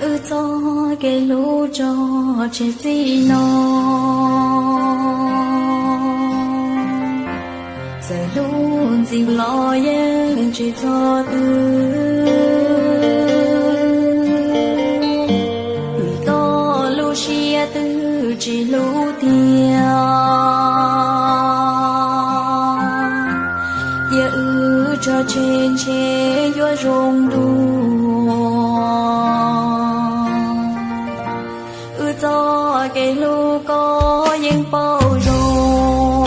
Wb txoj kev hlub tso tseg txij no, txawm hnub ntxiv los yeej tsis txog twg. Vim koj lub siab twb tsis hlub tiag, cia wb tso tseg ntshe yuav zoo dua. Wb txoj kev hlub koj yeej paub zoo,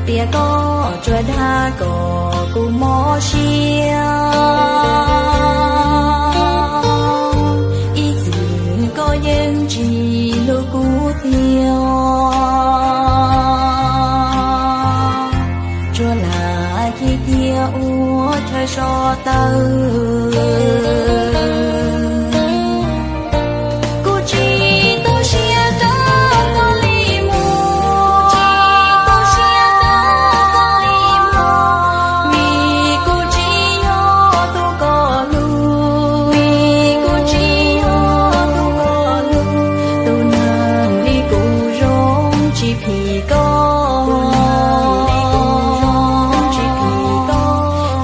tias koj tsuas dag kom kuv mob siab. Ib txwm koj yeej tsis hlub kuv tiag, tsuas lam khi cia ua chaw so taw. Kuv tsis tu siab rau koj li mus, tsis tu siab rau koj li mus, vim kuv tsis yog tus koj hlub, vim kuv tsis yog tus koj hlub. Tus neeg li kuv zoo tsis phim koj,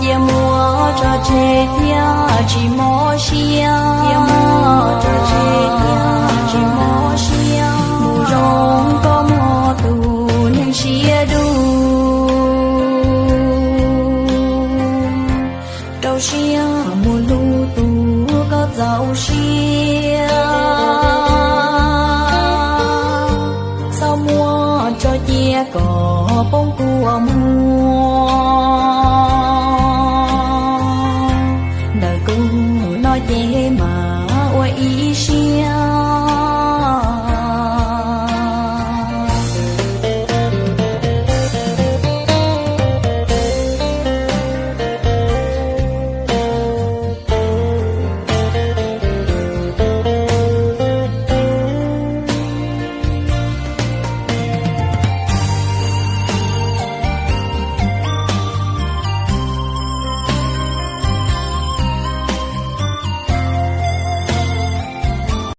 cia muab tso tseg thiab tsis mob siab, cia muab tso tseg thiab tsis mob siab. Mus zoo koj muaj tus neeg siab dub, rau siab mus hlub tus koj txaus siab.